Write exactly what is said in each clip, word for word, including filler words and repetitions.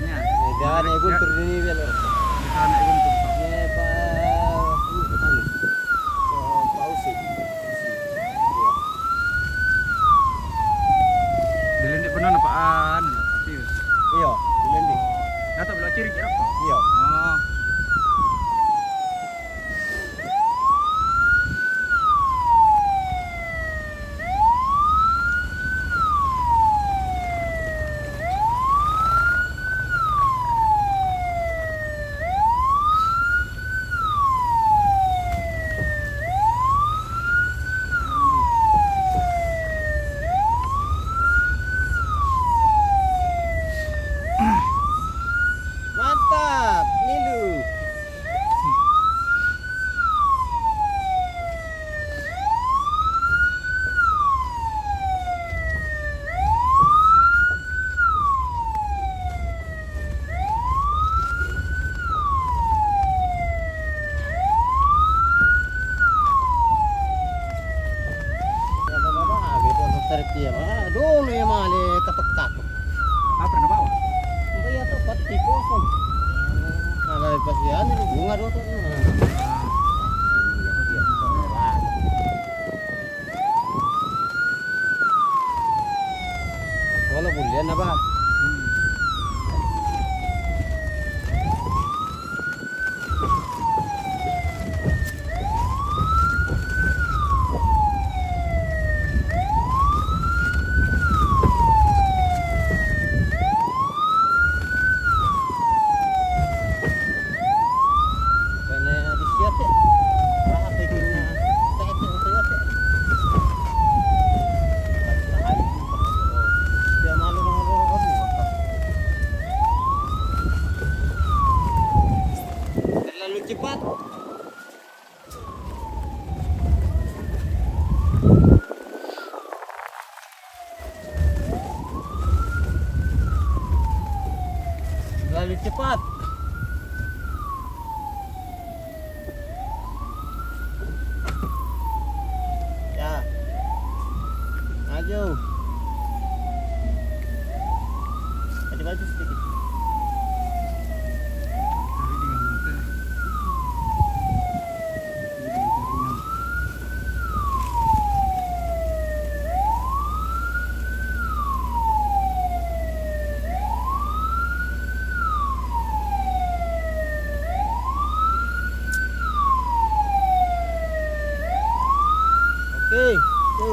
Ya. May daan na Guntur din ni Bel. May daan na Guntur. May pa, ano, pa, pa Usi. Usi. Iya. Dili, hindi pa na napaan. Iya, dili, hindi. Nata, wala, ciri, ciri pa. Iya. Ah. Mantap, Nilu. Tarik dia, ah, dulu ya, mali katok-katok. Apa na bawa? Ba iya to, pati ko ako. Alay pa siya, ano, bunga do to. Wala, bulian na ba? Terlalu cepat. Terlalu cepat. Ya. Maju. Maju, maju sedikit. Okay, go.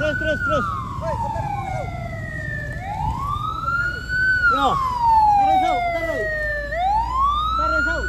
Terus, terus, terus. Yo. Tarik, Sau, tarik. Tarik, Sau.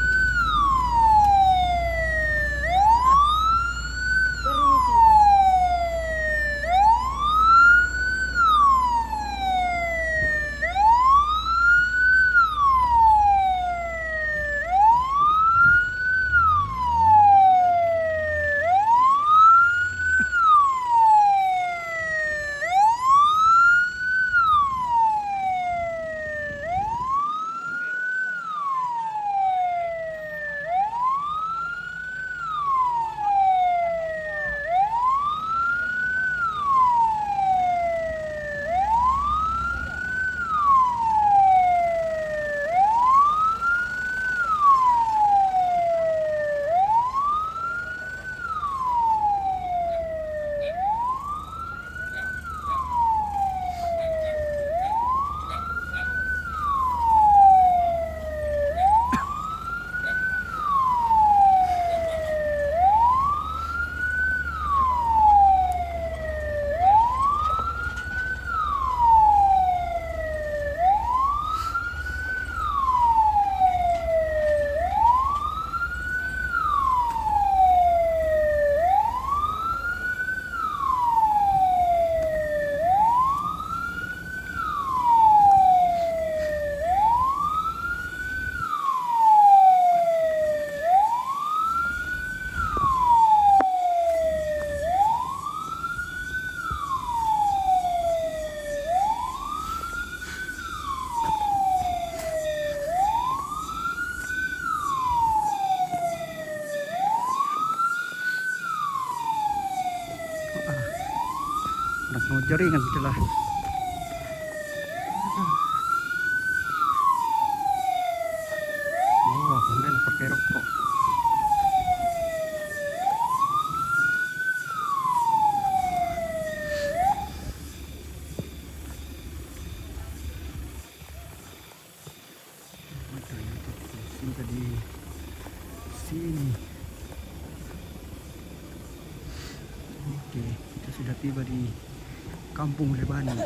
Anak mau jaringan sila. Oh, aku main pakai rokok. Ada yang terpusing tadi sini. Oke, kita sudah tiba di Kampung Lebani.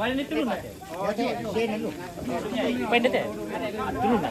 Balik ni turun na. Pain dete. Turun na.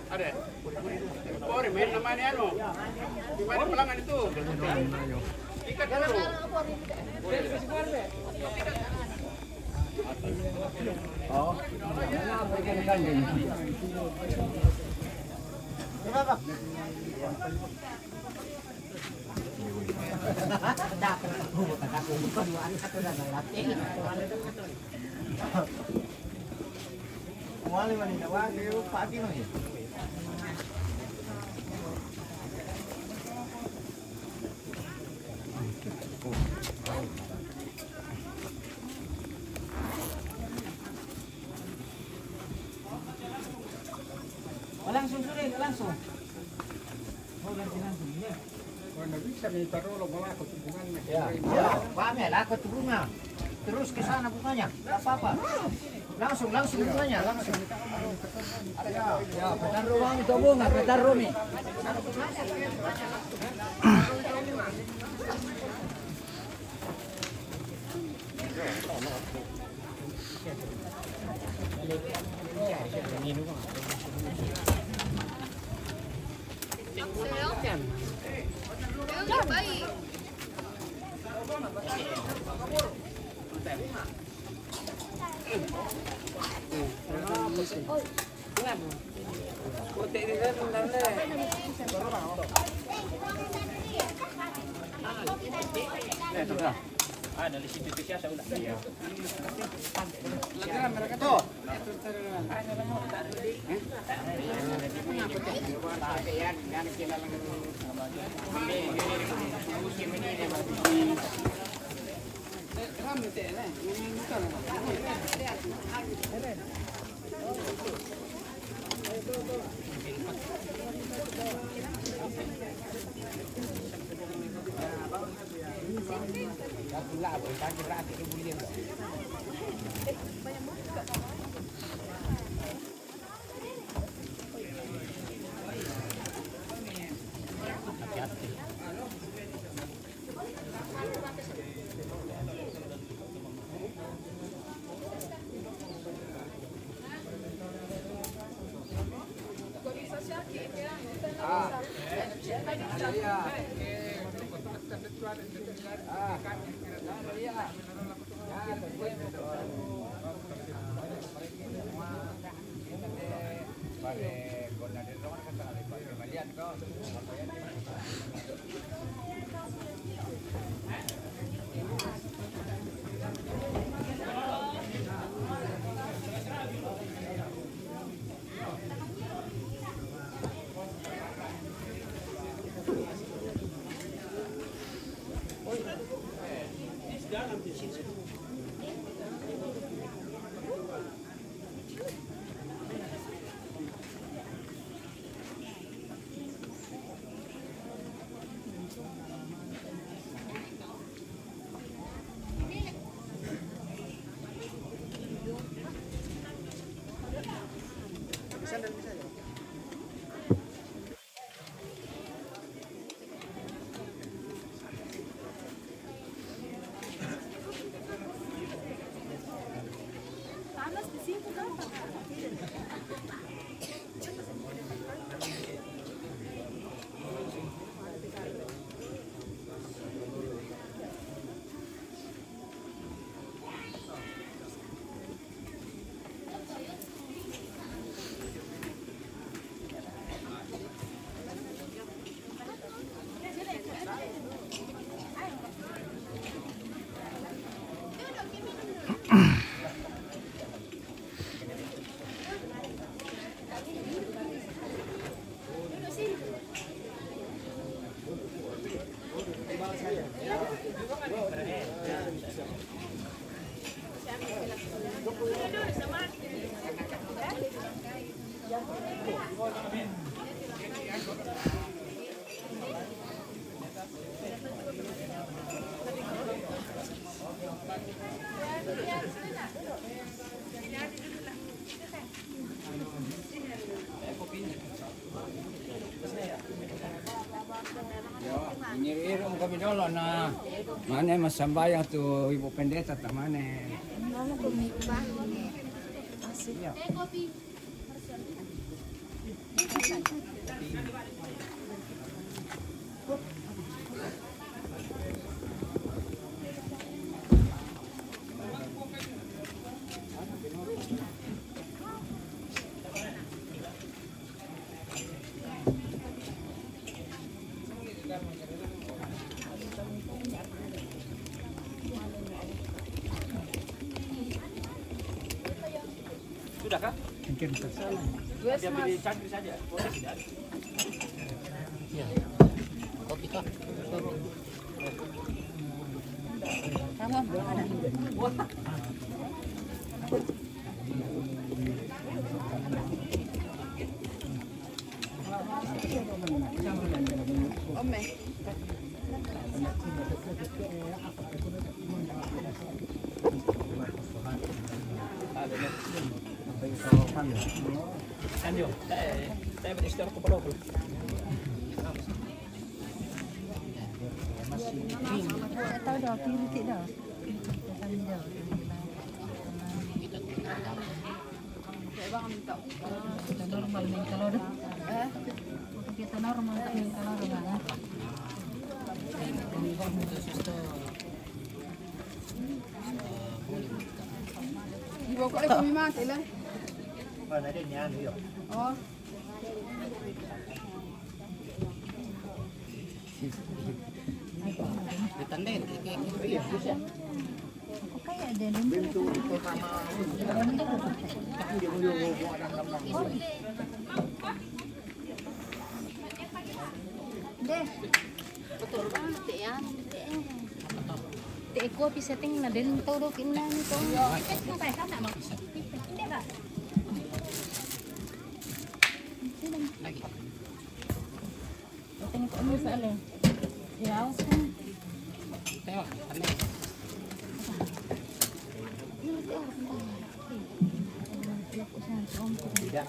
Ada. Pori, main namanya anu. Di mana pelangan itu? Ikat dulu. Oh. Langsung sudah, langsung. Oh, ganti langsung, ya. Kalau nggak bisa, minta tolong, mau aku tuh bunganya. Ya, ya, kami lah aku tuh bunga. Terus ke sana bunganya, nggak apa-apa. Langsung, langsung bunganya, langsung. Ya, ya, petar rumah itu bunga, petar rumi. Ngiru-iru kami dolo na. Mane masambayang tu Ibu Pendeta ta mane. Iya. Sudah kah? Mungkin tersalah. Wes, Mas. Kopi kah? Kamu belum ada. Kita normal nih kalau dah. Kita normal nih kalau dah. Ibu kok lagi mati lah. Oh. Ako kaya din. Deh. Betul banget, ya. Te ko pi setting na den to do kinna ni to. Lagi. Ito ko ano sa alo. Yaw sa. Tayo, kami. Tidak.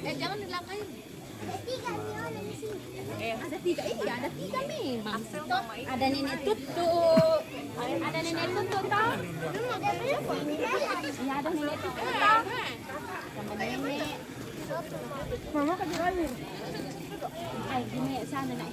Eh, jangan dilangkahin. Ada tiga, iya, ada tiga memang. Ada nenek Tutu. Ada nenek Tutu, toh? Iya, ada nenek Tutu, toh? Sama nenek. Mama kerja lagi. Ay, gini, sana, nak.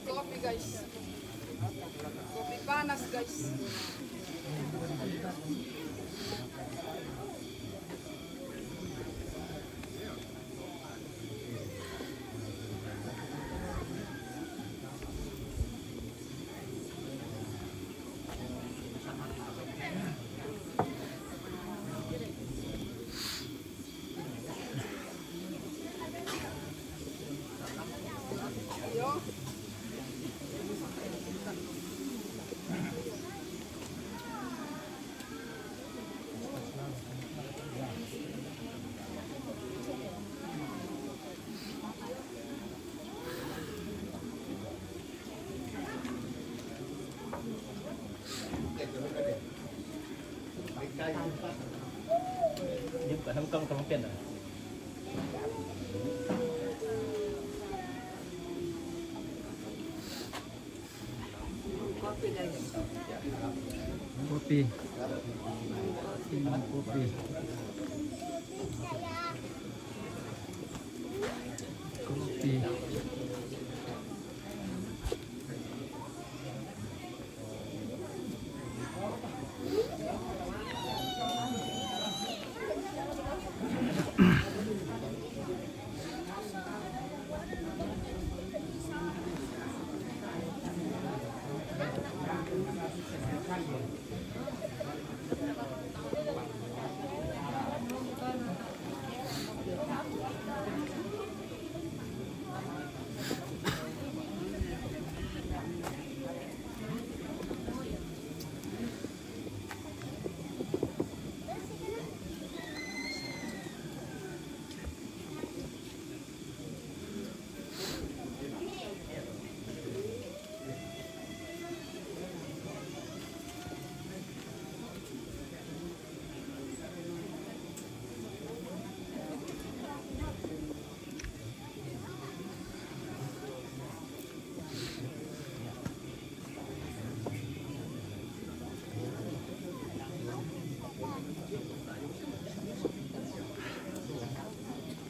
Kopi, guys. Kopi panas, guys. Kopi. Kopi. Kopi.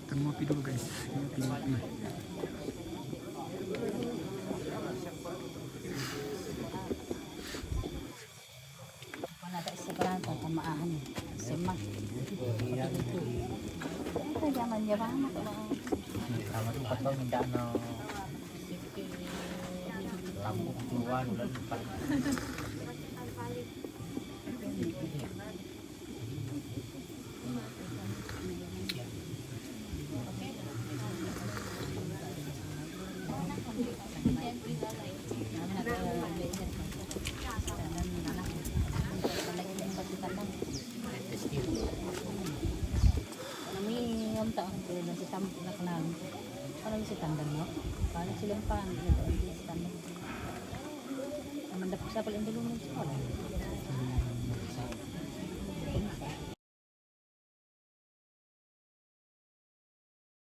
Kita ngopi dulu, guys. Ngopi, ngopi. Wala ka isa pa lang, pamaahan. Sima. Ito, yaman, yaman. Tama itong patong, hindi ano. Lambok tuwan, ulan pa. Nami, ang taon ko na si Tam-, Naknang. Ano si Tandan, no? Paano silang pan-, ano si Tandan? Ang mandap sa pala yung dulungan sa wala.